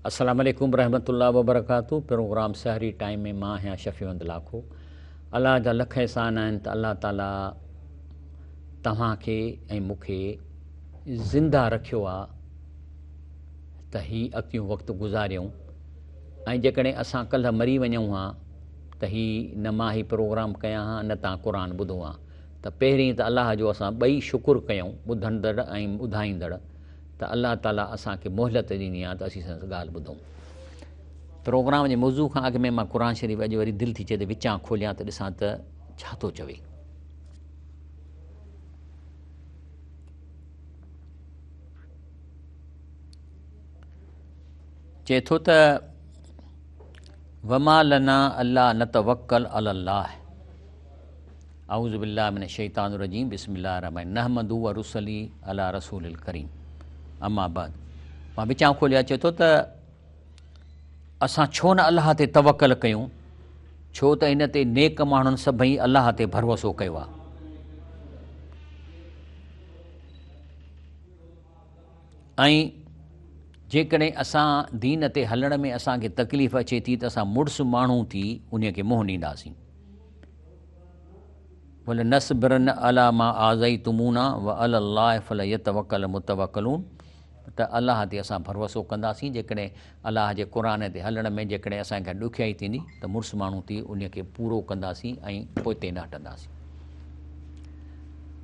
السلام عليڪم ورحمة الله وبرڪاته پروگرام سحري ٽائيم ۾ مان آهيان شفيع احمد لاکو الله جا لک احسان آهن ته الله تعالي توهان کي ۽ مون کي زنده رکيو آ ته هي اڳتيون وقت گذاريون ۽ جيڪڏهن اسان ڪلهه مري وڃون ها ته هي نه مان هي پروگرام ڪيان ها نه توهان قرآن ٻڌو ها ته پهرين ته الله جو اسان ٻئي شڪر ڪيون ٻڌندڙ ۽ ٻڌائيندڙ ته الله تعالي اسان کي مهلت ڏني آهي ته اسين سندس ڳالهه ٻڌون. پروگرام جي موضوع کان اڳ ۾ مان قرآن شريف اڄ وري دل ٿي چئي ته وچان کوليان ته ڏسان ته ڇا ٿو چوي. چئي ٿو ته وما لنا الا نتوڪل علي الله اعوذ بالله من الشيطان الرجيم بسم الله الرحمن نحمده ونصلي علي رسول الڪريم اما بعد مان وچان کوليا چئي ٿو ته اسان ڇو نه الله تي توڪل ڪيون ڇو ته ان تي نيڪ ماڻهن سڀئي الله تي ڀروسو ڪيو آهي ۽ جيڪڏهن اسان دين تي هلڻ ۾ اسان کي تڪليف اچي ٿي ته اسان مڙس ماڻهو ٿي انهي کي منهن ڏينداسين. ولنصبرن علي ما آذيتمونا وعلي الله فليتوڪل المتوڪلون ته الله تي اسان ڀروسو ڪنداسين جيڪڏهن الله جي قرآن تي هلڻ ۾ جيڪڏهن اسان کي ڏکيائي ٿيندي ته مڙس ماڻهو ٿي انهي کي پورو ڪنداسين ۽ پوئتي نه هٽنداسين.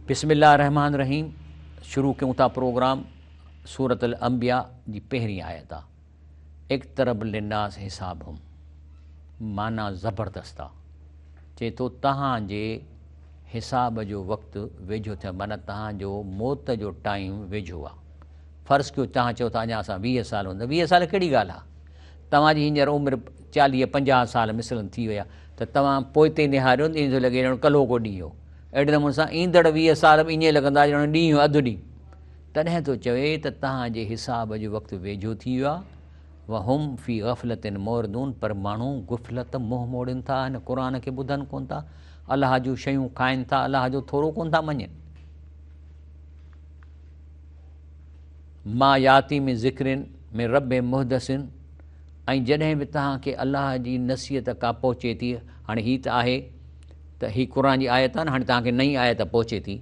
بسم الله الرحمٰن الرحيم شروع ڪيون ٿا پروگرام سورة الانبياء جي پهرين آيت آ اقترب للناس حسابهم معنيٰ زبردست آ چئي ٿو تهان جي حساب جو وقت ويجهو ٿيو معنيٰ تهان جو موت جو ٽائيم ويجهو آ فرض ڪيو تهان چئو ٿا اڃا اسان 20 سال هوندا 20 سال ڪهڙي ڳالهه آ توهان جي هينئر عمر 40 50 سال مثلاً ٿي ويا ته توهان پوئتي نهاريو ته ائين ٿو لڳي ڄڻ ڪلهوڪو ڏينهن هو اهڙي نموني سان ايندڙ 20 سال به ائين لڳندا ڄڻ ڏينهن اڌ ڏينهن. تڏهن ٿو چوي ته توهان جي حساب جو وقت ويجهو ٿي ويو آهي. وهم في غفلة معرضون پر ماڻهو غفلت منهن موڙين ٿا هن قرآن کي ٻڌن ڪونه ٿا، الله جون شيون کائن ٿا، الله جو ٿورو ڪونه ٿا مڃين. ما ياتي من ذڪر من رب محدث ۽ جڏهن به توهان کي الله جي نصيحت ڪا پهچي ٿي، هاڻي هي ته آهي ته هي قرآن جي آيت آهي نه هاڻي توهان کي نئين آيت پهچي ٿي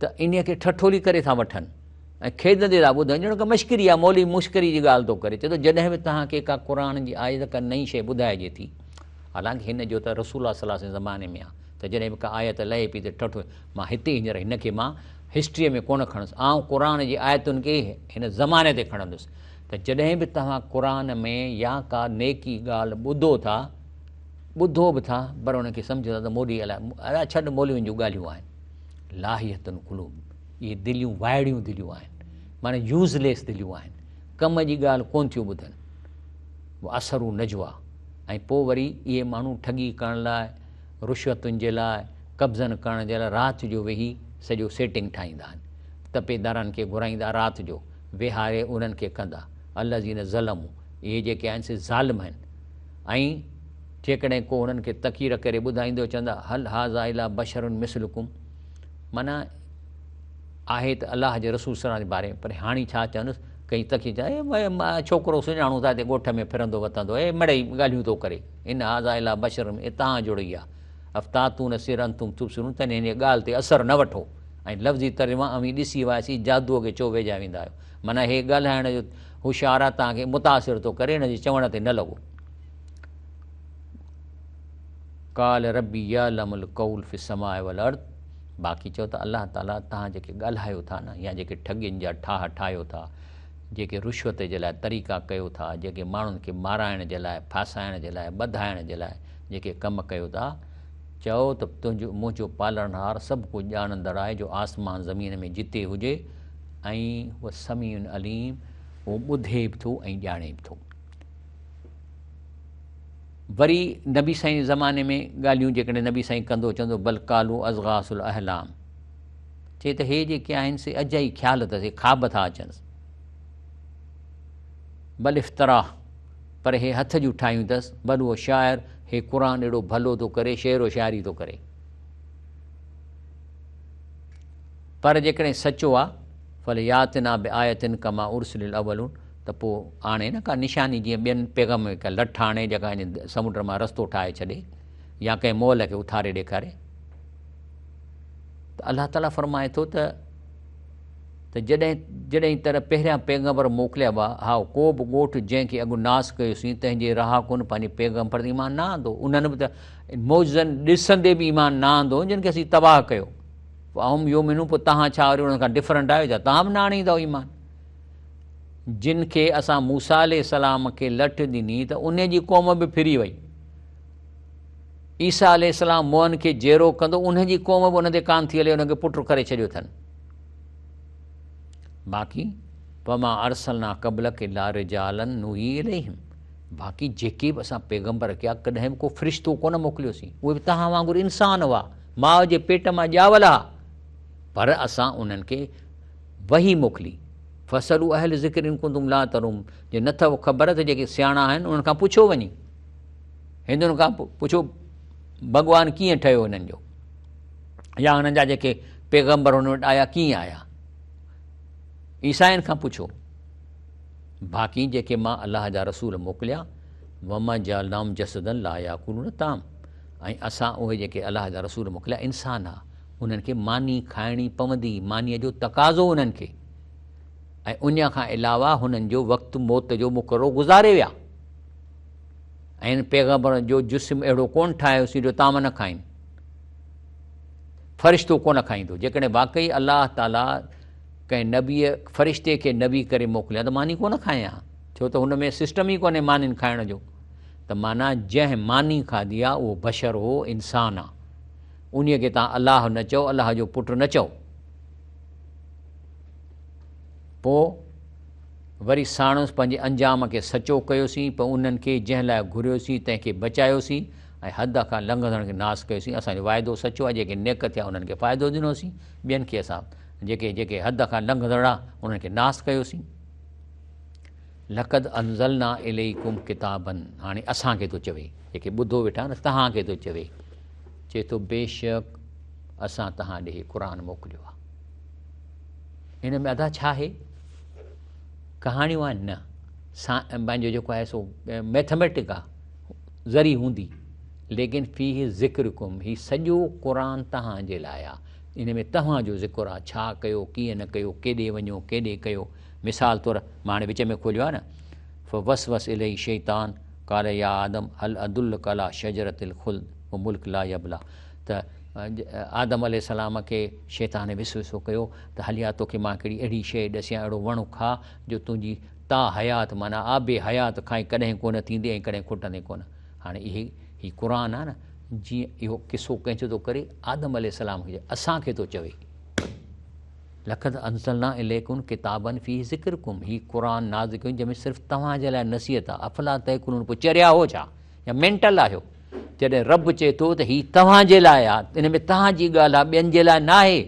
ته انهيء کي ٺٺولي ڪري ٿا وٺن ۽ کيڏندي ٿا ٻڌن ڄڻ ڪا مشڪري آهي مولوي مشڪري جي ڳالهه ٿو ڪري چئي ٿو جڏهن به توهان کي ڪا قرآن جي آيت ڪا نئين شيء ٻڌائجي ٿي حالانڪه هن جو ته رسول الله صلي الله عليه وسلم زماني ۾ آهي ته جڏهن به ڪا آيت لهي پئي ته ٺٺو مان هتي هينئر هن کي مان هسٽريء ۾ ڪونه کڻندس آئون قرآن جي آيتن کي هن زماني تي کڻندس ته جڏهن به توهان قرآن ۾ يا ڪا نيڪي ڳالهه ٻڌو ٿا ٻڌو به ٿا پر انهن کي سمجهو ٿا ته مولوي الائي ادا ڇڏ مولوين جون ڳالهيون آهن لاهية قلوب اهي دليون وائڙيون دليون آهن معنی يوز ليس دليون آهن ڪم جي ڳالهه ڪون ٿيون ٻڌن اثرو نجوا ۽ پوء وري اهي ماڻهو ٺڳي ڪرڻ لاء رشوتن جي لاء قبضن ڪرڻ جي لاء رات جو ويهي سڄو سيٽنگ ٺاهيندا آهن تپيدارن کي گهرائيندا رات جو ويهاري انهن کي ڪندا الذين ظلموا اهي جيڪي آهن سي ظالم آهن ۽ جيڪڏهن ڪو هنن کي تقرير ڪري ٻڌائيندو چوندا هل هذا الا بشر مثلڪم معنيٰ آهي ته الله جي رسول صلي الله جي باري ۾ پر هاڻي ڇا چوندس ڪئي تقرير چوي اي ڇوڪرو سڃاڻو ٿا هتي ڳوٺ ۾ ڦرندو وتندو اي مڙئي ڳالهيون ٿو ڪري ان هذا الا بشر اي تهان جهڙو ئي آهي افتاتون السحر انتم تبصرون تنهن هن جي ڳالهه تي اثر نه وٺو ۽ لفظي ترجما اوهين ڏسي وائسي جادوء کي ڇو ويجها ويندا آهيو معنيٰ هي ڳالهائڻ جو هوشيار آهي توهان کي متاثر ٿو ڪري هن جي چوڻ تي نه لڳو. قال ربي يعلم القول في السماء والارض باقي چئو ته الله تعالي توهان جيڪي ڳالهايو ٿا نه يا جيڪي ٺڳين جا ٺاهه ٺاهيو ٿا جيڪي رشوت جي لاء طريقا ڪيو ٿا جيڪي ماڻهن کي مارائڻ جي لاء ڦاسائڻ جي لاء ٻڌائڻ جي لاء جيڪي ڪم ڪيو ٿا چئو ته تنهنجو منهنجو پالڻهار سڀ ڪجهه ڄاڻندڙ آهي جو آسمان زمين ۾ جتي هجي ۽ هو سميع عليم هو ٻڌي به ٿو ۽ ڄاڻي به ٿو. وري نبي سائين جي زماني ۾ ڳالهيون جيڪڏهن نبي سائين ڪندو چوندو بل قالو اضغاث الاحلام چي ته هي جيڪي آهن سي اجائي خيال اٿس هي خواب ٿا اچنس بل افتراح پر هي هٿ جون ٺاهيون اٿس بل هو شاعر هي قرآن اهڙو ڀلو ٿو ڪري شعر و شاعري ٿو ڪري پر جيڪڏهن سچو آ، فلياتنا بآية ڪما ارسل الاولون ته پوء آڻي نه ڪا نشاني جيئن ٻين پيغام ڪا لٺ آڻي جيڪا سمنڊ مان رستو ٺاهي ڇڏي يا ڪنهن مئل کي اٿاري ڏيکاري. ته الله تعاليٰ فرمائي ٿو ته ته جڏهن جڏهن طرح پهريان پيغمبر موڪليا هئا، هائو، ڪو به ڳوٺ جنهن کي اڳ ناس ڪيوسين، تنهن جي رهاڪن پنهنجي پيغمبر تي ايمان نه آندو. انهن به ته معجزن ڏسندي به ايمان نه آندو، جن کي اسين تباهه ڪيو. فهم يؤمنون، پوء توهان ڇا وري انهن کان ڊفرنٽ آهيو ڇا؟ توهان به نه آڻيندؤ ايمان. جن کي اسان موسيٰ عليه السلام کي لٺ ڏني ته ان جي قوم به ڦري وئي. عيسيٰ عليه السلام مئن کي جيئرو ڪندو، ان جي قوم به ان تي ڪانه ٿي هلي، ان کي پٽ ڪري ڇڏيو اٿن. باقي وما ارسلنا قبلک الا رجالا نوحي اليهم، باقي جيڪي به اسان پيغمبر ڪيا ڪڏهن به ڪو فرشتو ڪونه موڪليوسين، اهي به توهان وانگر انسان هئا، ماء جي پيٽ مان ڄاول هئا، پر اسان انهن کي وحي موڪلي. فاسألوا اهل الذڪر ان ڪنتم لا تعلمون، جي نه اٿو خبر ته جيڪي سياڻا آهن انهن کان پڇو وڃي. هندن کان پڇو ڀڳوان ڪيئن ٺهيو هنن جو، يا هنن جا جيڪي پيغمبر هن وٽ آيا ڪيئن آيا. عيسائين کان پڇو. باقي جيڪي مان الله جا رسول موڪليا، وما جعلناهم جسدا لا ياڪلون الطعام، ۽ اسان اهي جيڪي الله جا رسول موڪليا انسان ها، انهن کي ماني کائڻي پوندي، مانيء جو تقاضو انهن کي، ۽ ان کان علاوه هنن جو وقت موت جو مقرر گذاري ويا. ۽ هن پيغمبرن جو جسم اهڙو ڪونه ٺاهيوسين جو طعام نه کائين، فرشتو ڪونه کائيندو. جيڪڏهن واقعي الله تعاليٰ ڪنهن نبيء فرشتي کي نبي ڪري موڪليا ته ماني ڪونه کائين ها، ڇو ته هن ۾ سسٽم ئي ڪونهي مانين کائڻ جو. ته معنيٰ جنهن ماني کاڌي آ اهو بشر هو، انسان آ، انهيء کي توهان الله نه چئو، الله جو پٽ نه چئو. پوء وري ساڻس پنهنجي انجام کي سچو ڪيوسين، پوء انهن کي جنهن لاء گهريوسين تنهن کي بچايوسين ۽ حد کان لنگهندڙن کي ناس ڪيوسين. اسان جو وعدو سچو آهي، جيڪي نيڪ ٿيا انهن کي فائدو ڏنوسين، ٻين کي اسان جيڪي جيڪي حد کان لنگهندڙ آ انهن کي ناس ڪيوسين. لقد انزلنا اليڪم ڪتابا، هاڻي اسان کي ٿو چوي، جيڪي ٻڌو ويٺا نه تهان کي ٿو چوي، چئي ٿو بيشڪ اسان تهان ڏي قرآن موڪليو آ. هن ۾ ادا ڇا آهي؟ ڪهاڻيون آهن نه، پنهنجو جيڪو آهي سو ميٿميٽڪ آ ذري هوندي، ليڪن فيه ذڪرڪم، هي سڄو قرآن تهان جي لاء آ، ان ۾ توهان جو ذڪر آ، ڇا ڪيو، ڪيئن نه ڪيو، ڪيڏي وڃو، ڪيڏي ڪيو. مثال طور مان هاڻي وچ ۾ کوليو آ نه، فوسوس اليه شيطان قال يا آدم هل ادلک علي شجرة الخلد وملڪ لا يبليٰ، ته آدم عليه السلام کي شيطان وسوسو ڪيو ته هليا توکي مان هڪڙي اهڙي شيء ڏسيان، اهڙو وڻ کاء جو تنهنجي تا حيات معنيٰ آب حيات کائين ڪڏهن ڪونه ٿيندي ۽ ڪڏهن کٽندي ڪونه. هاڻي اهي هي قرآن آهي نه، جيئن اهو قصو ڪنهن جو ٿو ڪري؟ آدم عليه السلام کي، اسان کي ٿو چوي. لقد انزلنا اليڪم ڪتابا فيه ذڪرڪم، هي قرآن نازل ڪيو جنهن ۾ صرف توهان جي لاء نصيحت آهي. افلا تعقلون، پوء چريا هو ڇا يا مينٽل آهيو؟ جڏهن رب چئي ٿو ته هي توهان جي لاء آهي، ان ۾ توهان جي ڳالهه آهي، ٻين جي لاء ناهي.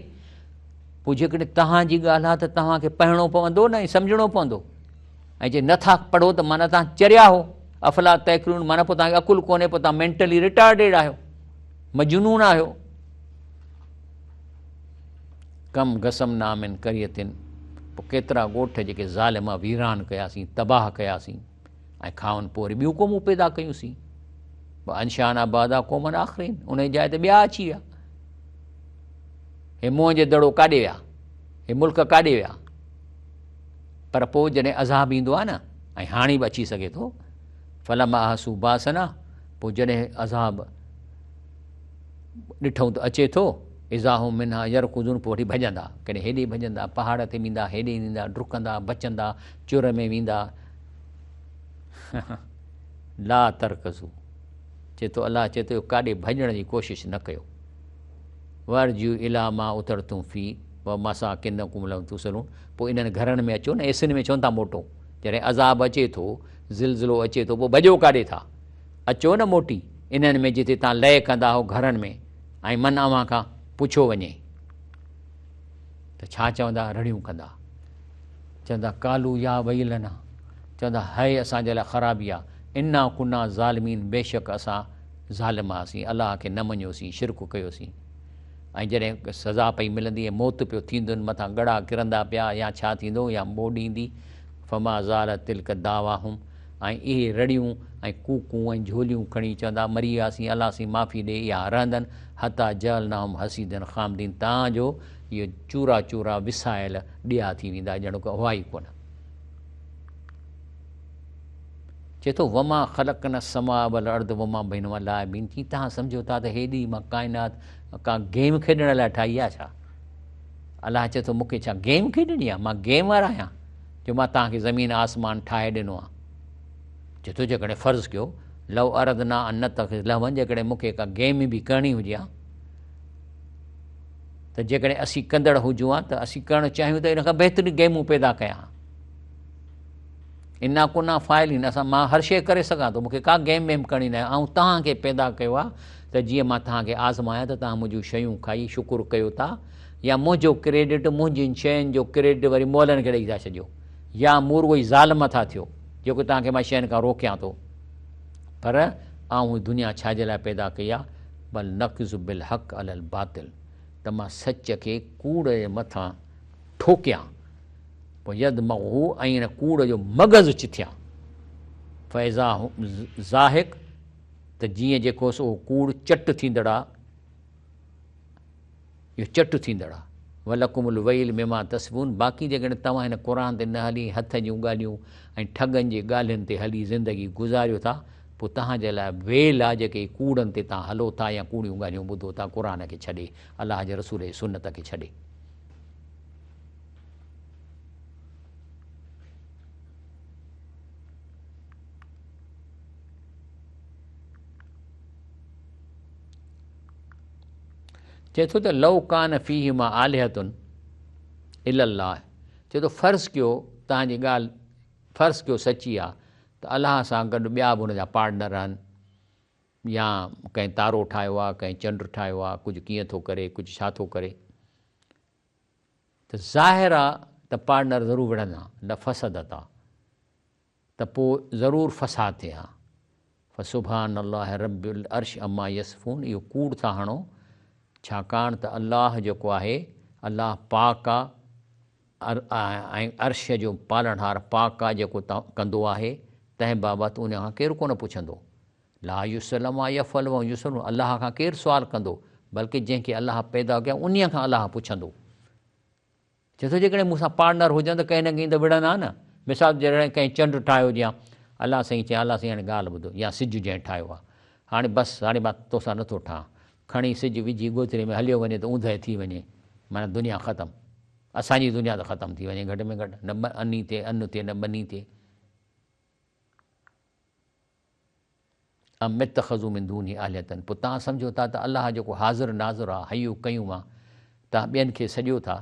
پوء جيڪڏهن توهان جي ڳالهه آهي ته توهان کي پڙهڻو پوندو نه ۽ سمجهڻو پوندو، ۽ جي نٿا پڙهو ته معنيٰ توهان چريا هو. افلا تعقلون معنيٰ پوء توهان کي عقل ڪونهي، پوء توهان مينٽلي ريٽارڊيڊ آهيو، مجنون آهيو. ڪم قصمنا من قريتن، پوء ڪيترا ڳوٺ جيڪي ظالم ويران ڪياسين، تباهه ڪياسين، ۽ کائن پوء وري ٻيون قومون پيدا ڪيون سين. وانشانا بعدها قوما آخرين، ان جي جاء تي ٻيا اچي ويا. هي موهن جي دڙو ڪاڏي ويا، هي ملڪ ڪاڏي ويا. پر پوء جڏهن عذاب ايندو آهي نه، ۽ هاڻي به اچي سگهي ٿو، فلما احسوا باسنا، پوء جڏهن عذاب ڏٺئون ته اچي ٿو، اذا هم منها يرڪضون، پوء وٺي ڀڄندا، ڪڏهن هيڏي ڀڄندا، پهاڙ تي ويندا، هيڏي ويندا، ڊڪندا، بچندا، چر ۾ ويندا. لا ترڪضوا، چئي ٿو الله چئي ٿو ڪاڏي ڀڄڻ جي ڪوشش نه ڪيو. وارجعوا الي ما اترتم فيه ومساڪنڪم لم تسألون، پوء انهن گهرن ۾ اچو نه، ايسن ۾ ڇو نٿا موٽو؟ جڏهن عذاب اچي ٿو، زلزلو اچي ٿو، پوء ڀڄو ڪاڏي ٿا؟ اچو نه موٽي انهن ۾ جتي تان لئه ڪندا هو گهرن ۾، ۽ من اوهان کان پڇيو وڃي ته ڇا چوندا؟ رڙيون ڪندا، چوندا قالوا يا ويلنا، چوندا هاء اسان جي لاء خرابي آ، انا ڪنا ظالمين، بيشڪ اسان ظالم هئاسين، الله کي نه مڃيوسين، شرڪ ڪيوسين. ۽ جڏهن سزا پئي ملندي ۽ موت پيو ٿيندن، مٿان ڳڙا ڪرندا پيا يا ڇا ٿيندو يا ٻوڏ ايندي، فما زالت تلک دعواهم ۽ اهي رڙيون ۽ ڪوڪون ۽ جهوليون کڻي چوندا مري وياسين الله سين معافي ڏي اها رهندن حتيٰ جعلناهم حصيدا خامدين تان جو اهي چورا چورا وسايل ڏيئا ٿي ويندا ڄڻ ڪو هئا ئي ڪونه. چئي ٿو وما خلقنا السماء والارض وما بينهما لاعبين چي توهان سمجهو ٿا ته هيڏي مان ڪائنات ڪا گيم کيڏڻ لاء ٺاهي آهي ڇا؟ الله چئي ٿو مون کي ڇا گيم کيڏڻي آهي؟ مان گيم وارا آهيان جو مان توهان کي زمين آسمان ٺاهي ڏنو آهي. چئي ٿو جيڪڏهن فرض ڪيو لو اردنا ان نتخذ لهوا جيڪڏهن مون کي ڪا گيم به ڪرڻي هجي ها ته جيڪڏهن اسين ڪندڙ هجون ها ته اسين ڪرڻ چاهيون ته ان کان بهترين گيمون پيدا ڪيان ها. انا ڪنا فاعلين اسان مان هر شيء ڪري سگهان ٿو مون کي ڪا گيم ويم ڪرڻي ناهي آئون توهان کي پيدا ڪيو آهي ته جيئن مان توهان کي آزمايان ته توهان منهنجون شيون کائي شڪر ڪيو ٿا يا منهنجو ڪريڊٽ منهنجين شين جو ڪريڊٽ وري مئلن کي ڏئي ٿا ڇڏيو يا مون رڳو ئي ظالم ٿا ٿيو جيڪو توهان کي مان شين کان روڪيان ٿو پر آئون دنيا ڇا جي لاء پيدا ڪئي آهي بل نقذ بالحق علی الباطل ته مان سچ کي ڪوڙ جي مٿان ٺوڪيان پوء يدمغه ۽ ان ڪوڙ جو مغز چٿيان فاذا زاهق ته جيئن جيڪو سو اهو ڪوڙ چٽ ٿيندڙ آ اهو چٽ ٿيندڙ آ ولڪم الويل مما تصفون باقي جيڪڏهن توهان هن قرآن تي نه هلي هٿ جون ڳالهيون ۽ ٺڳن جي ڳالهين تي هلي زندگي گذاريو ٿا پوء توهان جي لاء ويل آ جيڪي ڪوڙن تي توهان هلو ٿا يا ڪوڙيون ڳالهيون ٻڌو ٿا قرآن کي ڇڏي الله جي رسول جي سنت کي ڇڏي. چئي ٿو ته لو ڪان فيهما آلهة الا الله چئي ٿو فرض ڪيو توهان جي ڳالهه فرض ڪيو سچي آ ته الله سان گڏ ٻيا به ان جا پارٽنر آهن يا ڪنهن تارو ٺاهيو آ ڪنهن چنڊ ٺاهيو آ ڪجهه ڪيئن ٿو ڪري ڪجهه ڇا ٿو ڪري ته ظاهر آ ته پارٽنر ضرور وڙهن ها، لفسدتا ته پوء ضرور فساد ٿئي ها. فسبحان الله رب العرش عما يصفون اهو ڪوڙ ٿا هڻو ڇاڪاڻ ته الله جيڪو آهي الله پاڪ آ ۽ عرش جو پالڻهار پاڪ آ جيڪو ڪندو آهي تنهن بابت ان کان ڪير ڪونه پڇندو. لا يسئل عما يفعل وهم يسئلون الله کان ڪير سوال ڪندو بلڪه جنهن کي الله پيدا ڪيو انهيء کان الله پڇندو. چئي ٿو جيڪڏهن مون سان پارٽنر هجن ته ڪنهن نه ڪنهن ته وڙهن ها نه. مثال جڏهن ڪنهن چنڊ ٺاهيو هجي ها الله سائين چئي الله سائين هاڻي ڳالهه ٻڌ يا سج جنهن ٺاهيو آهي هاڻي بس هاڻي مان توسان نٿو ٺاهان کڻي سج وجهي ڳوٿري ۾ هليو وڃي ته اوندهه ٿي وڃي معنيٰ دنيا ختم اسان جي دنيا ته ختم ٿي وڃي گهٽ ۾ گهٽ نه اني ٿئي ان ٿئي نه ٻني ٿئي. ام اتخذوا من دونه آلهة پوء توهان سمجهو ٿا ته الله جيڪو حاضر ناظر آهي، حي قيوم آهي، توهان ٻين کي سڏيو ٿا،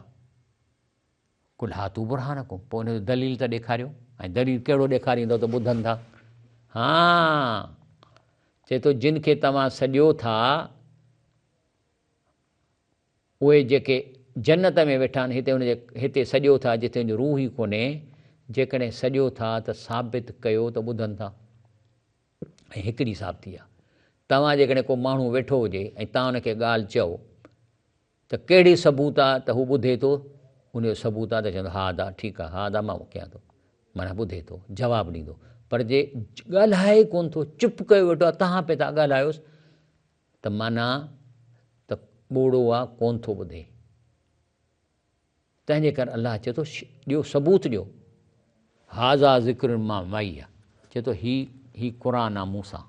قل هاتوا برهانڪم پوء ان جو دليل ته ڏيکاريو ۽ دليل ڪهڙو ڏيکاريندؤ ته ٻڌن ٿا. ها چئي ٿو جن کي توهان سڏيو ٿا اهي جيڪي جنت ۾ ويٺا آهن هتي ان جي هتي سڏيو ٿا جتي ان جو روح ئي ڪونهي، جيڪڏهن سڏيو ٿا ته ثابت ڪيو ته ٻڌن ٿا ۽ هڪڙي ثابتي آهي توهان جيڪڏهن ڪو ماڻهو ويٺو هجي ۽ توهان ان کي ڳالهه چئو ته ڪهڙي ثبوت آهي ته هو ٻڌي ٿو ان جو ثبوت آهي ته چوندو ها ادا ٺيڪ آهي ها ادا مان ڪيان ٿو معنيٰ ٻڌي ٿو جواب ڏيندو پر جي ڳالهائي ڪونه ٿو چپ ڪيو ويٺو آهي توهان پئي ٿا ڳالهايوس ته معنيٰ ته ٻوڙو آ ڪونه ٿو ٻڌي. تنهن جي ڪري الله چئي ٿو ڏيو ثبوت ڏيو. هذا ذڪر ما معي چئي ٿو هي هي قرآن آ مون سان.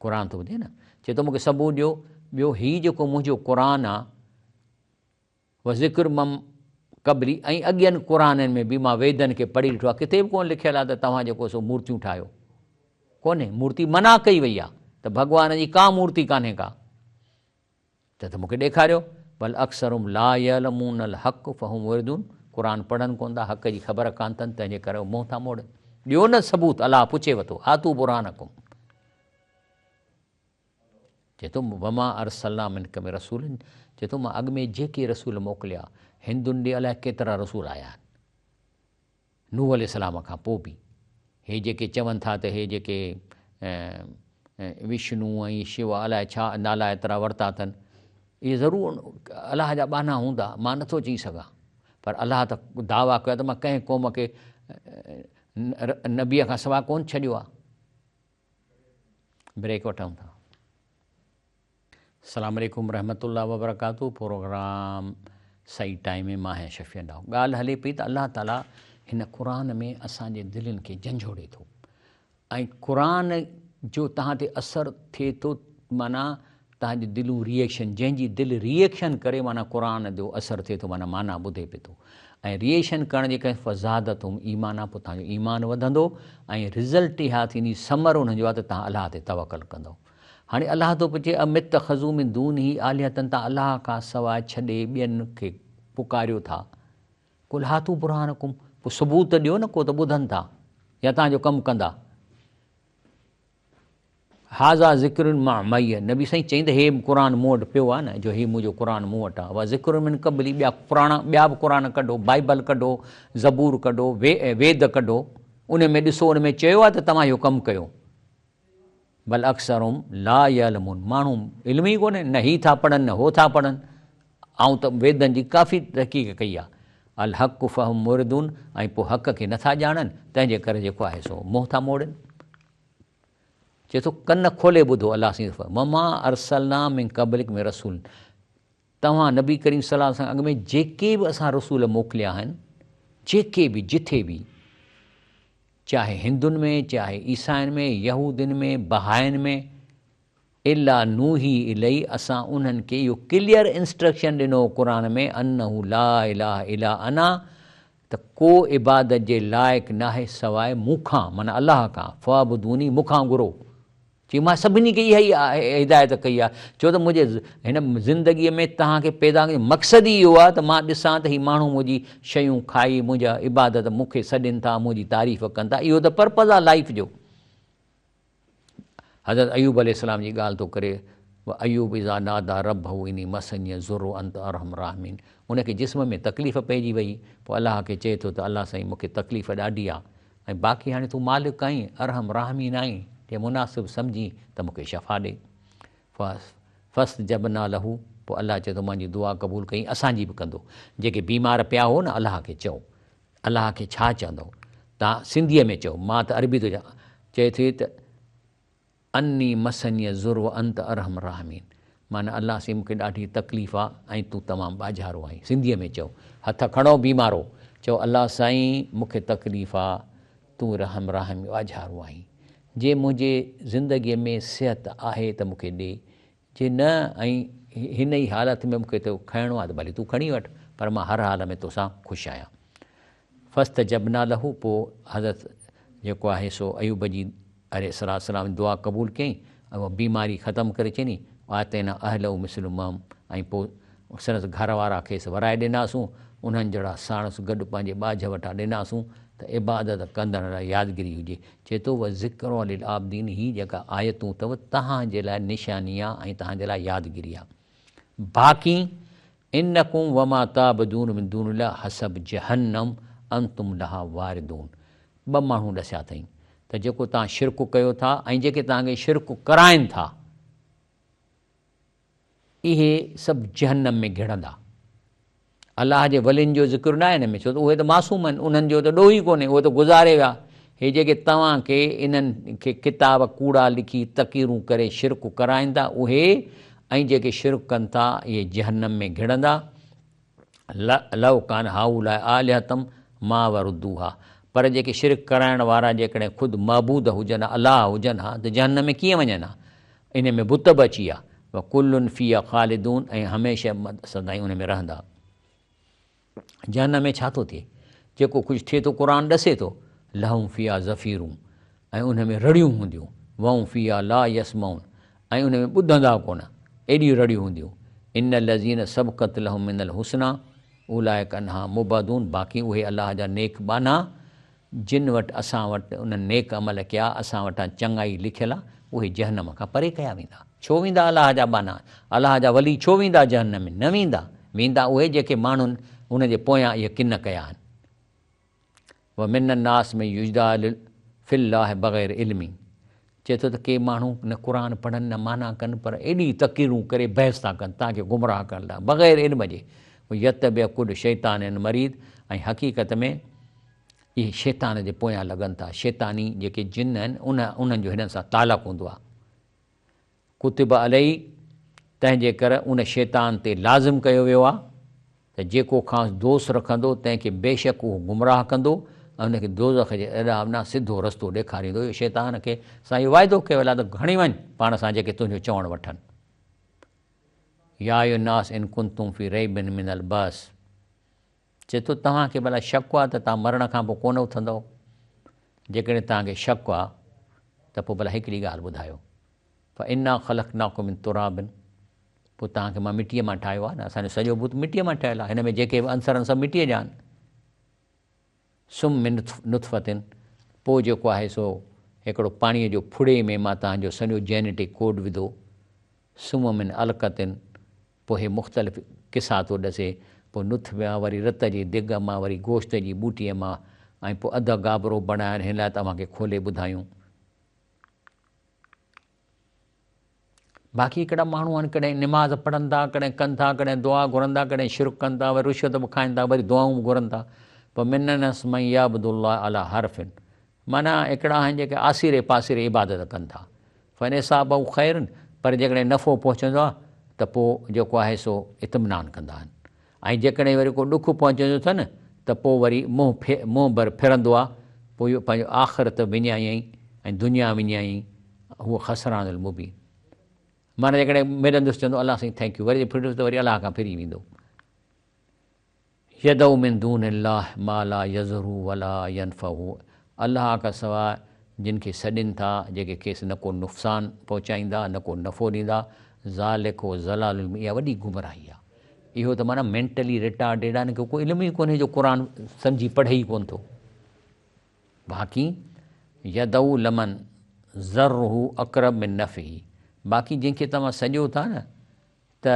قرآن ٿو ٻڌي نه. چئي ٿو مون کي ثبوت ڏيو. ٻيو هي جيڪو منهنجو قرآن آ وذڪر من قبلي ۽ اڳين قرآنن ۾ به مان ويدن کي پڙهي ڏٺو آهي ڪٿي به ڪونه لکيل آهي ته توهان جيڪو سو مورتيون ٺاهيو ڪونهي مورتي منع ڪئي وئي آهي ته ڀڳوان جي ڪا مورتي ڪانهي ڪا ته ته مونکي ڏيکاريو بل اڪثرهم لا يعلمون الحق فهم معرضون قرآن پڙهن ڪونه ٿا حق جي خبر ڪانه اٿن تنهن جي ڪري منهن ٿا موڙن ڏيو نه ثبوت الله پڇي وتو هاتو برهانڪم چئي ٿو، وما ارسلنا من قبلک من رسول، چئي ٿو مان اڳ ۾ جيڪي رسول موڪليا، هندن ڏي الائي ڪيترا رسول آيا آهن، نوح عليه السلام کان پوء به، هي جيڪي چون ٿا ته هي جيڪي وشنو ۽ شو الائي ڇا نالا ايترا ورتا اٿن، اهي ضرور الله جا ٻانها هوندا، مان نٿو چئي سگهان، پر الله ته دعويٰ ڪيو آهي ته مان ڪنهن قوم کي نبيء کان سواء ڪونه ڇڏيو آهي. بريڪ وٺون ٿا. السلام عليڪم ورحمة الله وبرڪاته پروگرام صحيح ٽائيم ۾ مان آهيان شفيع ڊاهو. ڳالهه هلي پئي ته الله تعالي هن قرآن ۾ اسان جي دلين کي جهنجهوڙي ٿو ۽ قرآن جو توهان تي اثر ٿئي ٿو معنيٰ توهان جون دلون ري ايڪشن جنهن جي دل ري ايڪشن ڪري معنيٰ قرآن جو اثر ٿئي ٿو معنيٰ معنيٰ ٻڌي پئي ٿو ۽ ري ايڪشن ڪرڻ جي ڪري فزادتهم ايمانا پوء توهان جو ايمان وڌندو ۽ رزلٽ اها ٿيندي ثمر ان جو آهي ته توهان الله تي توڪل ڪندؤ هاڻي الله ٿو پڇي ام اتخذوا من دونه آلهة توهان الله کان سواء ڇڏي ٻين کي پڪاريو ٿا قل هاتوا برهانڪم پوء ثبوت ڏيو نه ڪو ته ٻڌن ٿا يا توهان جو ڪم ڪندا. هذا ذڪر ما معي نبي سائين چئين ته هي قرآن مون وٽ پيو آهي نه جو هي منهنجو قرآن مون وٽ آهي وذڪر من قبلي ٻيا پراڻا ٻيا به قرآن ڪڍو بائبل ڪڍو زبور ڪڍو ويد ڪڍو ان ۾ ڏسو ان ۾ چيو آهي ته توهان اهو ڪم ڪيو. بل اڪثرهم لا يعلمون ماڻهو علم ئي ڪونهي نه هي ٿا پڙهن نه هو ٿا پڙهن آئون ته ويدن جي ڪافي تحقيق ڪئي آهي الحق فهم معرضون ۽ پوء حق کي نٿا ڄاڻن تنهن جي ڪري جيڪو آهي سو منهن ٿا موڙين چئي ٿو ڪن کولي ٻڌو الله سائين وما ارسلنا من قبلک من رسول توهان نبي ڪريم صلي الله عليه وسلم اڳ ۾ جيڪي به اسان رسول موڪليا آهن جيڪي به جٿي به چاهي هندن ۾ چاهي عيسائين ۾ يهودين ۾ بهائين ۾ الا نوحي اليه اسان انهن کي اهو ڪليئر انسٽرڪشن ڏنو قرآن ۾ انه لا اله الا انا ته ڪو عبادت جي لائق ناهي سواء مون کان معنيٰ الله کان فاعبدوني مون کان گهرو چي مان سڀني کي اها ئي هدايت ڪئي آهي ڇو ته منهنجي هن زندگيء ۾ توهان کي پيدا ڪرڻ جو مقصد ئي اهو آهي ته مان ڏسان ته هي ماڻهو منهنجي شيون کائي منهنجا عبادت مون کي سڏين ٿا منهنجي تعريف ڪن ٿا اهو ته پرپز آهي لائيف جو. حضرت ايوب عليه السلام جي ڳالهه ٿو ڪري وايوب اذا ناديٰ ربه اني مسني الضر انت ارحم الراحمين ان کي جسم ۾ تڪليف پئجي وئي پوء الله کي چئي ٿو ته الله سائين مون کي تڪليف ڏاڍي آهي ۽ باقي هاڻي تون مالڪ آهين، ارحم راحمين آهين، جي مناسب سمجهين ته مون کي شفا ڏي. فاستجبنا له، پوء الله چئي ٿو منهنجي دعا قبول ڪئين، اسان جي به ڪندو. جيڪي بيمار پيا هو نه الله کي چئو. الله کي ڇا چوندؤ؟ توهان سنڌيء ۾ چئو، مان ته عربي ٿو چوان. چئي ٿي ته. اني مسني الضر وانت ارحم الراحمين معنيٰ الله سائين مون کي ڏاڍي تڪليف آ ۽ تون تمام ٻاجهارو آهين سنڌيء ۾ چئو هٿ کڻو بيمارو چئو الله سائين مون کي تڪليف آ تون رحم راحم ٻاجهارو آهين جي منهنجي زندگيء ۾ صحت آهي ته مون کي ڏي جي نه ۽ هن ئي حالت ۾ مون کي تو کڻڻو آهي ته ڀلي تون کڻي وٺ پر مان هر حال ۾ توسان خوش آهيان. فاستجبنا له پوء حضرت جيڪو آهي سو ايوب جي عليه الصلوة والسلام دعا قبول ڪيائين ۽ اها بيماري ختم ڪري ڇڏي وآتينا اهله مثلهم ۽ پوء سندس گهر وارا کيس ورائي ڏناسون انهن جهڙا ساڻس گڏ پنهنجي ٻاجهه وٽان ڏناسون ته عبادت ڪندڙن لاء يادگيري هجي. چئي ٿو، وذڪريٰ للعابدين هي جيڪا آيتون اٿو توهان جي لاء نشاني آ ۽ توهان جي لاء يادگيري آ. باقي انڪم وما تعبدون من دون الله حسب جهنم انتم لها واردون ٻه ماڻهو ڏسيا اٿئي ته جيڪو توهان شرڪ ڪيو ٿا ۽ جيڪي توهان کي شرڪ ڪرائن ٿا. اهي سڀ جهنم ۾ گهڙندا. الله جي ولين جو ذڪر ناهي هن ۾ ڇو ته اهي ته معصوم آهن، انهن جو ته ڏوهه ئي ڪونهي، اهي ته گذاري ويا. هي جيڪي توهان کي انهن کي ڪتاب ڪوڙا لکي تقريرون ڪري شرڪ ڪرائين ٿا اهي ۽ جيڪي شرڪ ڪن ٿا اهي جهنم ۾ گهڙندا. لو ڪان هؤلاء آلهة ما وردوها پر جيڪي شرڪ ڪرائڻ وارا جيڪڏهن خود معبود هجن ها، الله هجن ها ته جهنم ۾ ڪيئن وڃن ها؟ ان ۾ بت به اچي ويا، وڪل فيها خالدون ۽ هميشه سدائين ان ۾ رهندا. جهنم ۾ ڇا ٿو ٿئي؟ جيڪو ڪجهه ٿئي ٿو قرآن ڏسي ٿو، لهم فيها زفير ۽ ان ۾ رڙيون هونديون، وهم فيها لا يسمعون ۽ ان ۾ ٻڌندا ڪونه، ايڏيون رڙيون هونديون، ان الذين سبقت لهم من الحسنيٰ اولئک عنها مبعدون باقي اهي الله جا نيڪ ٻانها جن وٽ اسان وٽ انهن نيڪ عمل ڪيا، اسان وٽان چڱائي لکيل آ، اهي جهنم کان پري ڪيا ويندا. ڇو ويندا الله جا ٻانها؟ الله جا ولي ڇو ويندا جهنم ۾؟ نه ويندا. ويندا اهي جيڪي ماڻهن ان جي پويان اهي ڪن ڪيا آهن. ومن الناس من يجادل في الله بغير علم چئي ٿو ته ڪي ماڻهو نه قرآن پڙهن نه معنيٰ ڪن پر ايڏي تقريرون ڪري بحث ٿا ڪن توهان کي گمراهه ڪرڻ لاء بغير علم جي. يتبع ڪل شيطان مريد ۽ حقيقت ۾ اهي شيطان جي پويان لڳن ٿا. شيطاني جيڪي جن آهن ان انهن جو هنن سان تعلق هوندو آهي. ڪتب عليه تنهن جي ڪر ان شيطان تي لازم ڪيو ويو آهي ته جيڪو کانئس دوست رکندو تنهن کي بيشڪ اهو گمراهه ڪندو ۽ ان کي دوزخ جي اڏام ڏانهن سڌو رستو ڏيکاريندو. اهو شيطان کي سان اهو واعدو ڪيو ويل آهي ته کڻي وڃ پاڻ سان جيڪي تنهنجو چوڻ وٺن. يا ايها الناس ان ڪنتم في ريب من البعث چئي ٿو توهان کي ڀلا شڪ آهي ته توهان مرڻ کان پوء ڪونه اٿندؤ؟ جيڪڏهن توهان کي شڪ آهي ته پوء ڀلا هڪڙي ڳالهه ٻڌايو فانا خلقناڪم من تراب پوء توهان کي مان مٽيء مان ٺاهيو آهي نه اسان جو سڄو بت مٽيء مان ٺهيل آهي هن ۾ جيڪي به عنصر آهن سڀ مٽيء جا آهن ثم من نطفة پوء جيڪو آهي سو هڪڙو پاڻيء جو ڦڙي ۾ مان توهان جو سڄو جينيٽڪ ڪوڊ وڌو ثم من علقة پوء هي مختلف قصا ٿو ڏسي، پوء نطفي مان وري رت جي دڳ مان وري گوشت جي ٻوٽيء مان ۽ پوء اڌ گابرو بڻائڻ هن لاء ته اوهان کي کولي ٻڌايون. باقي هڪڙا ماڻهو آهن ڪڏهن نماز پڙهن ٿا، ڪڏهن ڪن ٿا، ڪڏهن دعا گهرن ٿا، ڪڏهن شرڪ ڪن ٿا، وري رشوت به کائن ٿا، وري دعائون به گهرن ٿا. پوء من الناس من يعبد الله علي حرف معنيٰ هڪڙا آهن جيڪي آسيري پاسيري عبادت ڪن ٿا. فان اصابه خير پر جيڪڏهن نفعو پهچندو آهي ته پوء جيڪو آهي سو اطمينان ڪندا آهن ۽ جيڪڏهن وري ڪو ڏک پهچندو اٿن ته پوء وري منهن منهن ڀر ڦرندو آهي پوء اهو پنهنجو آخرت وڃايائين ۽ دنيا وڃايائين هو خسران المبين معنيٰ جيڪڏهن ملندس چوندو الله سائين thank you وري جي ڦرندس ته وري الله کان ڦري ويندو. يدعو من دون الله ما لا يضره ولا ينفعه الله کان سواء جن کي سڏين ٿا جيڪي کيس نه ڪو نقصان پهچائيندا نه ڪو نفعو ڏيندا ذلک هو الضلال المبين اها وڏي گمراهي آهي اهو ته معنيٰ مينٽلي ريٽارڊيڊ آهي هن کي ڪو علم ئي ڪونهي جو قرآن سمجهي پڙهي ئي ڪونه ٿو باقي يدعو لمن ضره اقرب من نفعه باقي جنهن کي توهان سڏيو ٿا نه ته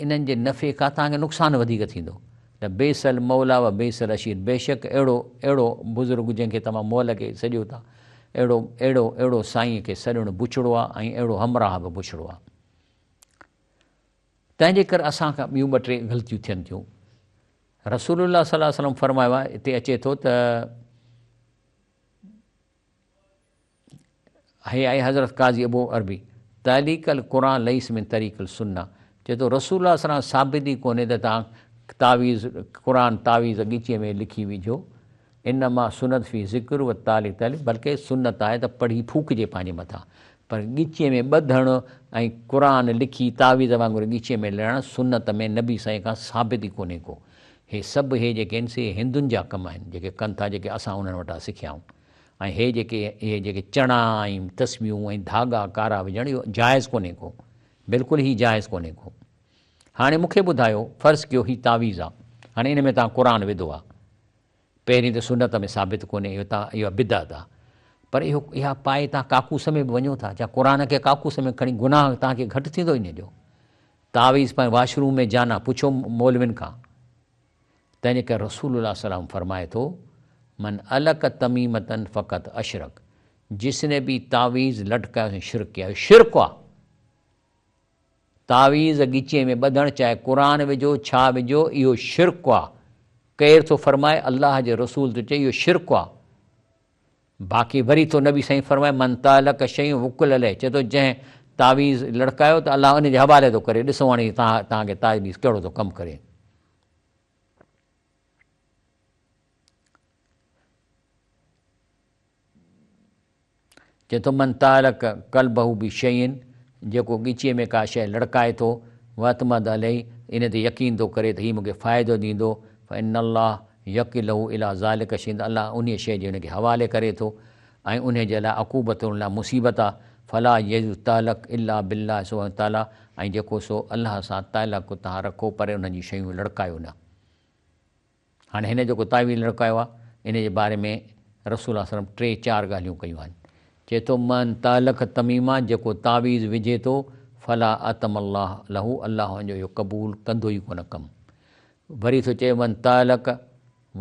انهن جي نفعي کان توهان کي نقصان وڌيڪ ٿيندو. لبئس الموليٰ و بئس العشير بيشڪ اهڙو اهڙو بزرگ جنهن کي توهان مئل کي سڏيو ٿا، اهڙو اهڙو اهڙو سائينء کي سڏڻ بڇڙو آهي ۽ اهڙو همراهه به بڇڙو آهي. تنهن جي ڪري اسان کان ٻيون ٻه ٽي غلطيون ٿين ٿيون. رسول الله صلي الله عليه وسلم فرمايو آهي، هتي اچي ٿو ته. هي آهي حضرت قاضي ابو عربي تعليق القرآن ليس من طريق السنة چئي ٿو رسول الله صلي الله عليه وسلم ثابت ئي ڪونهي ته توهان تعويذ قرآن تعويذ ڳچيء ۾ لکي وجهو انما سنت في ذڪر و تعليق تعليق بلڪه سنت آهي ته پڙهي ڦوڪجي پنهنجي مٿان پر ڳچيء ۾ ٻڌڻ ۽ قرآن لکي تعويذ وانگر ڳچيء ۾ لڙڻ سنت ۾ نبي سائين کان ثابت ئي ڪونهي ڪو هي سڀ هي جيڪي آهن سي هندن جا ڪم آهن جيڪي ڪن ٿا جيڪي اسان انهن وٽان سکيا آهيون ۽ هي جيڪي اهي جيڪي چڻا ۽ تسبيحون ۽ ڌاڳا ڪارا وجهڻ اهو جائز ڪونهي ڪو بلڪل هي جائز ڪونهي ڪو هاڻي مون کي ٻڌايو فرض ڪيو هي تعويذ آ هاڻي ان ۾ توهان قرآن وڌو آ پهرين ته سنت ۾ ثابت ڪونهي اهو تان اها بدعت آ پر اهو اها پائي توهان ڪاڪوس ۾ به وڃو ٿا ڇا قرآن کي ڪاڪوس ۾ کڻي گناهه توهان کي گهٽ ٿيندو ان جو تعويذ پائي واش روم ۾ جانا پڇو مولوين کان تنهن جي ڪري رسول الله صلي الله عليه وسلم فرمائي ٿو، من علق تميمة فقد اشرڪ، جس ني به تعويذ لٽڪايو اس ني شرڪ ڪيا، اهو شرڪ آ. تعويذ ڳچيء ۾ ٻڌڻ چاهي قرآن وجهو ڇا وجهو اهو شرڪ آ. ڪير ٿو فرمائي؟ الله جي رسول ٿو چئي اهو شرڪ آ. باقي وري ٿو نبي سائين فرمائي من تعلق شيء وڪل عليه چئي ٿو جنهن تعويذ لڙڪايو ته الله ان جي حوالي ٿو ڪري ڏسو هاڻي توهان کي تعويذ ڪهڙو ٿو ڪم ڪري. چئي ٿو من تعلق قلبه بشيء جيڪو ڳچيء ۾ ڪا شيء لڙڪائي ٿو واعتمد عليه ان تي يقين ٿو ڪري ته هي مون کي فائدو ڏيندو فان الله يڪله الي ذلک الشيء ته الله انهيء شيء جي ان کي حوالي ڪري ٿو ۽ انهيء جي لاء عقوبت ان لاء مصيبت آهي فلا يجوز تعلق الا بالله سبحانه وتعالي ۽ جيڪو سو الله سان تعلق توهان رکو پر انهن جون شيون لڙڪايو نه. هاڻي هن جيڪو تعويذ لڙڪايو آهي ان جي باري ۾ رسول الله صلي الله عليه وسلم ٽي چار ڳالهيون ڪيون آهن. چئي ٿو من تعلق تميمه جيڪو تعويذ وجهي ٿو فلا اتم الله له الله ان جو اهو قبول ڪندو ئي ڪونه ڪم. وري ٿو چئي من تعلق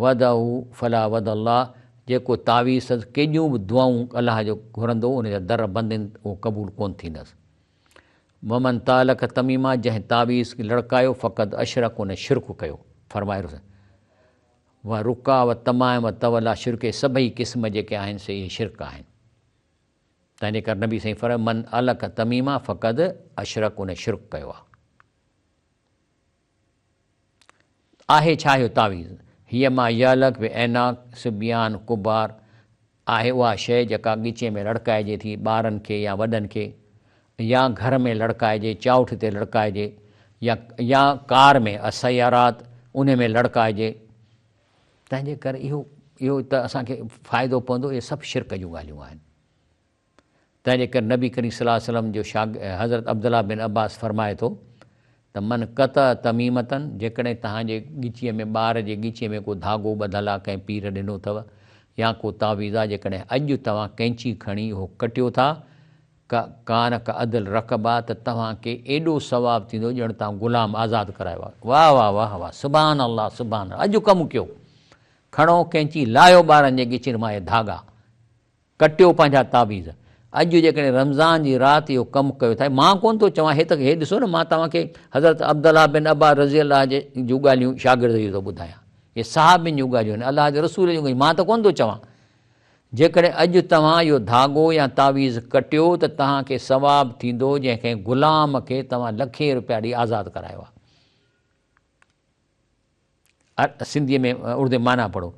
وضعه فلا وضع الله جيڪو تعويذ سندس ڪيڏيون به دعائون الله جو گهرندو ان جا در بند آهن اهو قبول ڪونه ٿيندس. ومن تعلق تميمه جنهن تعويذ لڙڪايو فقد اشرڪ ان شرڪ ڪيو. فرمائي رسول. و رقا و تمائم و تولا شرڪ اهي سڀئي قسم جيڪي آهن سي اهي شرڪ آهن. تنهن جي ڪري نبي سائين فرمايو من علق تميمه فقد اشرڪ ان شرڪ ڪيو آهي. آهي ڇا اهو تعويذ؟ هي ما يعلق باعناق صبيان ڪبار آهي اها شيء جيڪا ڳچيء ۾ لڙڪائجي ٿي ٻارن کي يا وڏن کي يا گهر ۾ لڙڪائجي چائوٺ تي لڙڪائجي يا يا ڪار ۾ السيارات انهي ۾ لڙڪائجي تنهن جي ڪري اهو اهو ته اسان کي فائدو پوندو اهي سڀ شرڪ جون ڳالهيون آهن. تنهن جي ڪري نبي ڪريم صلي الله عليه وسلم جو شاگ حضرت عبدالله بن عباس فرمائي ٿو ته من قطع تميمة جيڪڏهن توهان جي ڳچيء ۾ ٻار جي ڳچيء ۾ ڪو ڌاڳو ٻڌل آ ڪنهن پير ڏنو اٿو يا ڪو تعويذ آ جيڪڏهن اڄ توهان قينچي کڻي اهو ڪٽيو ٿا ڪ ڪان ڪعدل رقبه ته توهان کي ايڏو ثواب ٿيندو ڄڻ توهان غلام آزاد ڪرايو آ واه واه واه واه سبحان الله سبحان الله اڄ ڪم ڪيو کڻو قينچي لاهيو ٻارن جي ڳچين مان اهي ڌاڳا ڪٽيو پنهنجا تعويذ. اڄ جيڪڏهن رمضان جي رات اهو ڪم ڪيو ٿا، مان ڪونه ٿو چوان، هي ته هي ڏسو نه مان توهان کي حضرت عبدالله بن عباس رضي الله جي جون ڳالهيون شاگرد جون ٿو ٻڌايان. اهي صحابين جون ڳالهيون آهن، الله جي رسول جون ڳالهيون، مان ته ڪونه ٿو چوان. جيڪڏهن اڄ توهان اهو ڌاڳو يا تعويذ ڪٽيو ته توهان کي ثواب ٿيندو جنهن ڪنهن غلام کي توهان لکين رپيا ڏئي آزاد ڪرايو آهي. سنڌيء ۾ اردو معنيٰ پڙهو.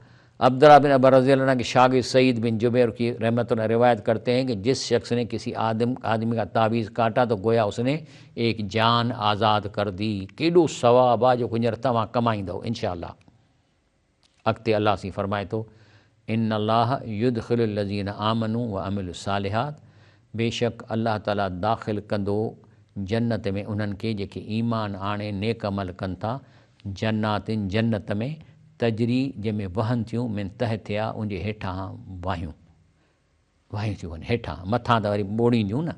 عبدالله بن عباس رضي الله عنه کے شاگرد سعيد بن جبير کی رحمة الله روايت کرتے ہیں کہ جس شخص نے کسي آدم آدمي کا تعويذ ڪاٽا تو گويا اس نے ايڪ جان آزاد ڪر the ڪيڏو ثواب آ جيڪو هينئر توهان ڪمائيندؤ انشاء الله. اڳتي الله سين فرمائي ٿو، ان الله يدخل الذين آمنوا وعملوا الصالحات بيشڪ الله تعالي داخل ڪندو جنت ۾ انهن کي جيڪي ايمان آڻي نيڪ عمل ڪن ٿا، جنات جنت ۾، تجري جنهن ۾ وهن ٿيون، من تحتها ان جي هيٺان واهيون، واهيون ٿيون وهن هيٺان، مٿان ته وري ٻوڙينديون نه،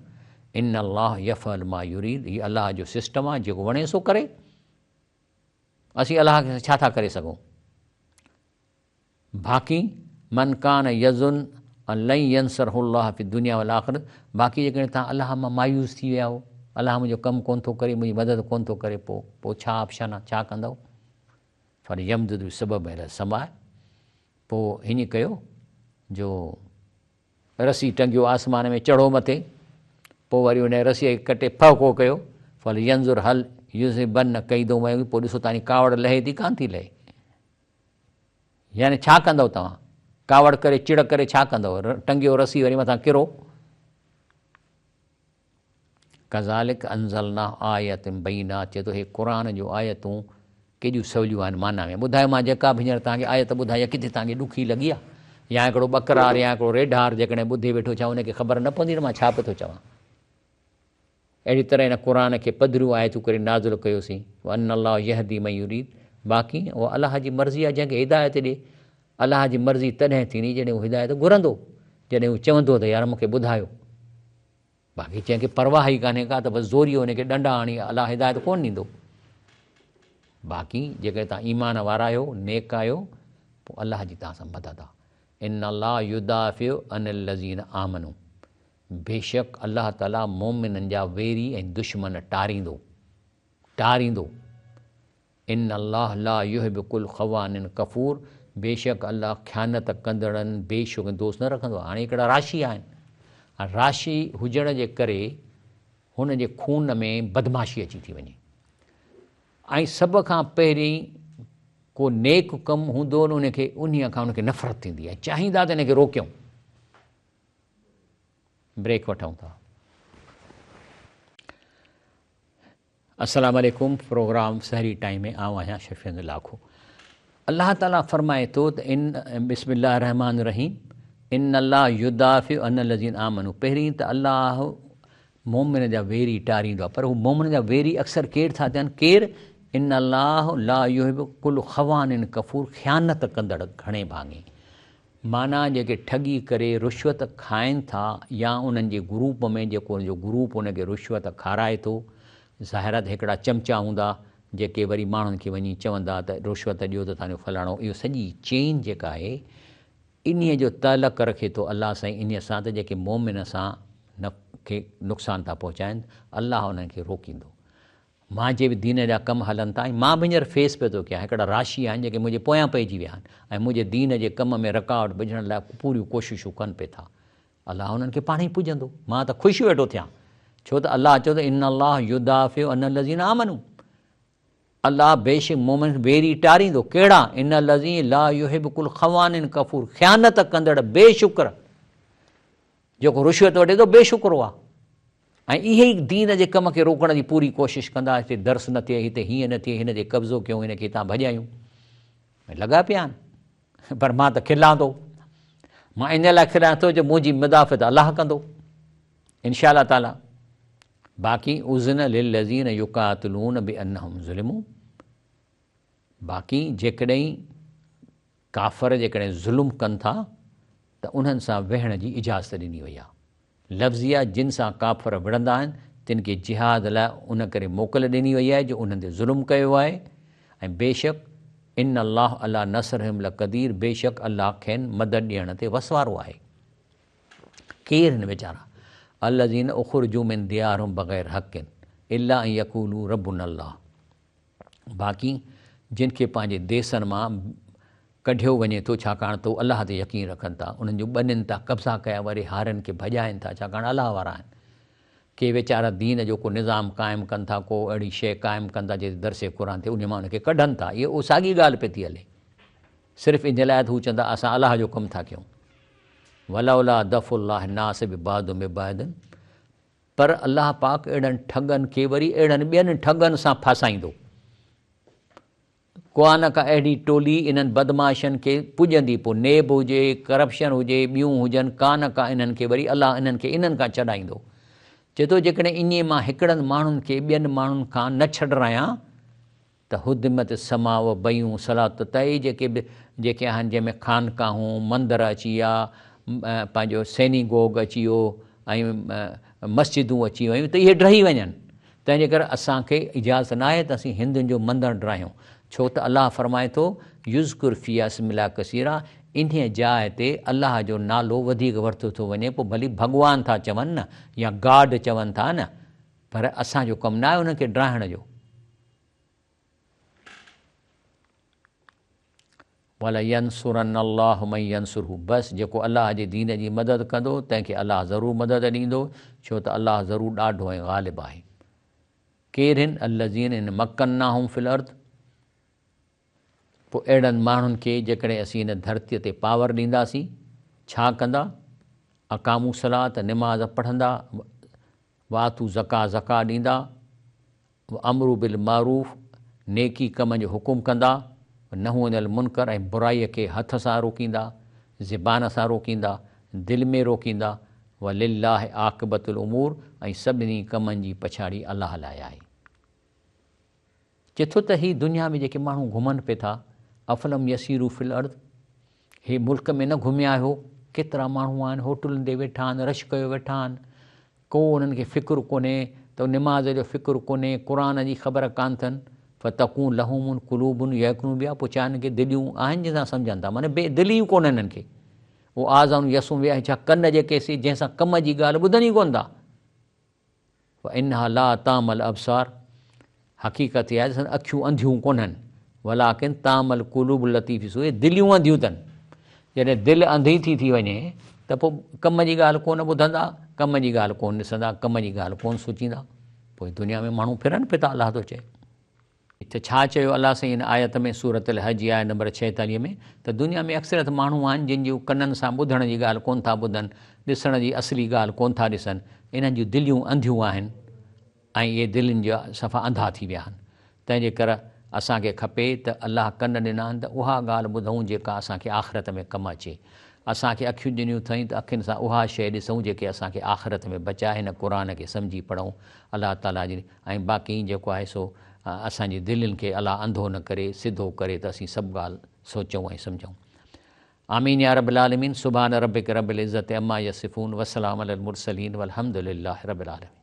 ان الله يفعل ما يريد هي الله جو سسٽم آهي جيڪو وڻي سو ڪري. اسين الله کي ڇا ٿا ڪري سگهون؟ باقي من ڪان يظن ان لن ينصره الله في الدنيا والآخرة باقي جيڪڏهن توهان الله مان مايوس ٿي ويا آهيو، الله منهنجو ڪم ڪونه ٿو ڪري، منهنجي مدد ڪونه ٿو ڪري، پوء پوء ڇا آپشن آهي، ڇا ڪندؤ؟ فليمدد بسبب الي السماء پوء هيئن ڪيو جو رسي ٽنگيو آسمان ۾ چڙهو مٿي، پوء وري انهيء رسيء کي ڪٽي ڦهڪو ڪيو، فلينظر هل يذهبن ڪيده ما يغيظ پوء ڏسو تاني ڪاوڙ لهي ٿي ڪانه ٿي لهي. يعني ڇا ڪندؤ توهان؟ ڪاوڙ ڪري چڙ ڪري ڇا ڪندؤ؟ ٽنگيو رسي وري مٿان ڪرو. ڪذالڪ انزلناه آيات بينات چئي ٿو هي قرآن جون آيتون ڪيڏيون سوليون آهن معنيٰ ۾ ٻڌايو مان جيڪا به هينئر توهان کي آيت ٻڌائي آهي ڪٿي توهان کي ڏکي لڳي آهي يا هڪڙو ٻڪرار يا هڪڙو ريڍار جيڪڏهن ٻڌي ويٺو ڇا ان کي خبر نه پوندي ته مان ڇا پيو ٿو چوان اهڙي طرح هن قرآن کي پڌريون آيتون ڪري نازل ڪيوسين وان الله يهدي من يريد باقي اها الله جي مرضي آهي جنهن کي هدايت ڏي الله جي مرضي تڏهن ٿيندي جڏهن هو هدايت گهرندو جڏهن هو چوندو ته يار مون کي ٻڌايو باقي جنهن کي پرواهه ئي ڪانهي ڪا ته بس زوريء ان کي ڏنڊا هڻي الله هدايت ڪونه ڏيندو. باقي جيڪڏهن توهان ايمان وارا آهيو، نيڪ آهيو، پوء الله جي توهان سان مدد آهي. ان الله يدافع عن الذين آمنوا بيشڪ الله تعالي مؤمنن جا ويري ۽ دشمن ٽاريندو، ٽاريندو. ان الله لا يحب ڪل خوان ڪفور بيشڪ الله خيانت ڪندڙن بي شوق ۽ دوست نه رکندو آهي. هاڻي هڪڙا راشي آهن راشي هجڻ جي ڪري هن جي خون ۾ بدمعاشي اچي ٿي وڃي ۽ سڀ کان پهرين ڪو نيڪ ڪم هوندو نه ان کي انهي کان ان کي نفرت ٿيندي آهي چاهيندا ته ان کي روڪيون. بريڪ وٺون ٿا. السلام عليڪم پروگرام سحري ٽائيم ۾ آئون آهيان شفيع لاکو الله تعالي فرمائي ٿو ته ان بسم الله الرحمن الرحيم ان الله يدافع عن الذين آمنوا پهرين ته الله مومن جا ويري ٽاريندو آهي پر هو مومن جا ويري اڪثر ڪير ٿا ٿين ڪير ان الله لا يحب كل خوان ڪفور خيانت ڪندڙ گهڻي ڀاڱي معنيٰ جيڪي ٺڳي ڪري رشوت کائن ٿا يا انهن جي گروپ ۾ جيڪو ان جو گروپ ان کي رشوت کارائي ٿو، ظاهر آهي ته هڪڙا چمچا هوندا جيڪي وري ماڻهن کي وڃي چوندا ته رشوت ڏيو ته توهان جو فلاڻو اهو سڄي چين جيڪا آهي انهيء جو تعلق رکي ٿو الله سائين انهيء سان ته جيڪي مؤمن سان کي نقصان ٿا پهچائن الله انهن کي روڪيندو. مان جي به دين جا ڪم هلن ٿا ۽ مان به هينئر فيس پيو ٿو ڪيان، هڪڙا راشي آهن جيڪي منهنجي پويان پئجي ويا آهن ۽ منهنجي دين جي ڪم ۾ رڪاوٽ وجهڻ لاء پوريون ڪوششون ڪن پئي ٿا. الله انهن کي پاڻهي پڄندو. مان ته خوش ويٺو ٿيان. ڇو ته الله چيو ته ان الله يدافع عن الذين آمنوا الله بيشڪ مؤمن کي ويري ٽاريندو. ڪهڙا؟ ان الذين لا يحب ڪل خوان ڪفور خيانت ڪندڙ بي شڪر جيڪو رشوت وٺي ٿو بي شڪرو آ ۽ اهي ئي دين جي ڪم کي روڪڻ جي پوري ڪوشش ڪندا هتي درس نه ٿئي هتي هيئن نه ٿئي هن تي قبضو ڪيون هن کي هتان ڀڄايون لڳا پيا آهن پر مان ته کلان ٿو مان ان لاء کلان ٿو جو منهنجي مدافعت الله ڪندو انشاء الله تعالي باقي اذن للذين يقاتلون بانهم ظلموا باقي جيڪڏهن ڪافر جيڪڏهن ظلم ڪن ٿا ته انهن سان ويهڻ جي اجازت ڏني وئي آهي. لفظيه جن سان ڪافر وڙهندا آهن تن کي جهاد لاء ان ڪري موڪل ڏني وئي آهي جو انهن تي ظلم ڪيو ويو آهي ۽ بيشڪ ان الله علي نصرهم لقدير بيشڪ الله کين مدد ڏيڻ تي وس وارو آهي. ڪير هن ويچارا؟ الذين اخرجوا من ديارهم بغير حق الا ان يقولوا ربنا الله. باقي جن کي پنهنجي ديسن مان ڪڍيو وڃي ٿو ڇاڪاڻ ته هو الله تي يقين رکن ٿا، انهن جون ٻنين تان قبضا ڪيا وري هارين کي ڀڄائين ٿا ڇاڪاڻ الله وارا آهن. ڪي ويچارا دين جو ڪو نظام قائم ڪن ٿا، ڪو اهڙي شيء قائم ڪن ٿا جتي درس قرآن ٿئي انهي مان ان کي ڪڍن ٿا. اهو ساڳي ڳالهه پئي ٿي هلي. صرف ان لاء ته هو چون ٿا اسان الله جو ڪم ٿا ڪيون. ولولا دفع الله الناس ببعض ببعض پر الله پاڪ اهڙن ٺڳن کي وري اهڙن ٻين ٺڳن سان ڦاسائيندو. ڪا نه ڪا اهڙي ٽولي انهن بدمعاشن کي پڄندي، پوء نيب هجي، ڪرپشن هجي، ٻيون هجن، ڪا نه ڪا انهن کي وري الله انهن کي انهن کان ڇڏائيندو. چئي ٿو جيڪڏهن انهي مان هڪڙن ماڻهن کي ٻين ماڻهن کان نه ڇڏرايان ته هدمت السماء و بيون صلات ته اهي جيڪي به جيڪي آهن جنهن ۾ خانقاهون، مندر اچي ويا، پنهنجو سينيگوگ اچي ويو ۽ مسجدون اچي ويون ته اهي ڊهي وڃن. تنهن جي ڪري اسان کي اجازت ناهي ته اسين هندن جو مندر ڊاهيون ڇو ته الله فرمائي ٿو يذڪر فيها اسم الله ڪثيرا انهيء جاء تي الله جو نالو وڌيڪ ورتو ٿو وڃي پوء ڀلي ڀڳوان ٿا چون نه يا گاڊ چون ٿا نه پر اسان جو ڪم ناهي انهن کي ڊاهڻ جو. ولينصرن الله من ينصره بس جيڪو الله جي دين جي مدد ڪندو تنهن کي الله ضرور مدد ڏيندو ڇو ته الله ضرور ڏاڍو ۽ غالب آهي. ڪير هن الذين ان مڪناهم في الارض پوء اهڙن ماڻهن کي جيڪڏهن اسين هن ڌرتيء تي پاور ڏينداسين ڇا ڪندا؟ اقاموا الصلوة نماز پڙهندا وآتوا الزڪاة زڪوة ڏيندا وامروا بالمعروف نيڪي ڪم جو حڪم ڪندا، ونهوا عن المنڪر ۽ برائيء کي هٿ سان روڪيندا، زبان سان روڪيندا، دل ۾ روڪيندا، ولله عاقبة الامور ۽ سڀني ڪمن جي پڇاڙي الله لاء آهي. چئي ٿو ته هي دنيا ۾ جيڪي ماڻهو گهمن پئي ٿا، افلم يسيروا في الارض هي ملڪ ۾ نه گهميا آهيو، ڪيترا ماڻهو آهن هوٽلن تي ويٺا آهن، رش ڪيو ويٺا آهن، ڪو انهن کي فڪر ڪونهي ته نماز جو فڪر ڪونهي، قرآن جي خبر ڪانه اٿن، فتڪون لهم قلوب يعقلون بها پوء ڇا انهن کي دليون آهن جن سان سمجهن ٿا معنيٰ بي دل ئي ڪونهي انهن کي، او آذان يسمعون بها ڇا ڪن جيڪي سي جنهن سان ڪم جي ڳالهه ٻڌن ئي ڪونه ٿا. فانها لا تعمي الابصار حقيقت اها آهي ته سندن اکيون انڌيون ڪونهن ولڪن تعمي القلوب التي في الصدور دليون انڌيون اٿن جڏهن دل انڌي ٿي ٿي وڃي ته پوء ڪم جي ڳالهه ڪونه ٻڌندا ڪم جي ڳالهه ڪونه ڏسندا ڪم جي ڳالهه ڪونه سوچيندا پوء دنيا ۾ ماڻهو ڦرن پيا ٿا الله ٿو چئي ته ڇا چيو الله سائين هن آيت ۾ سورة الحج جي آيت نمبر 46 ۾ ته دنيا ۾ اڪثريت ماڻهو آهن جن جون ڪنن سان ٻڌڻ جي ڳالهه ڪونه ٿا ٻڌن، ڏسڻ جي اصلي ڳالهه ڪونه ٿا ڏسن، انهن جون دليون انڌيون آهن ۽ اهي دلين جا صفا انڌا ٿي ويا آهن. تنهن جي ڪر اسان کي کپي ته الله ڪن ڏنا آهن ته اها ڳالهه ٻڌون جيڪا اسان کي آخرت ۾ ڪم اچي. اسان کي اکيون ڏنيون اٿئين ته اکين سان اها شيء ڏسون جيڪي اسان کي آخرت ۾ بچائي هن قرآن کي سمجهي پڙهون الله تعالي جي ۽ باقي جيڪو آهي سو اسان جي دلين کي الله انڌو نه ڪري سڌو ڪري ته اسين سڀ ڳالهه سوچون ۽ سمجهون آمين يا رب العالمين سبحان ربک رب العزت عما يصفون وسلام علي المرسلين والحمد لله رب العالمين.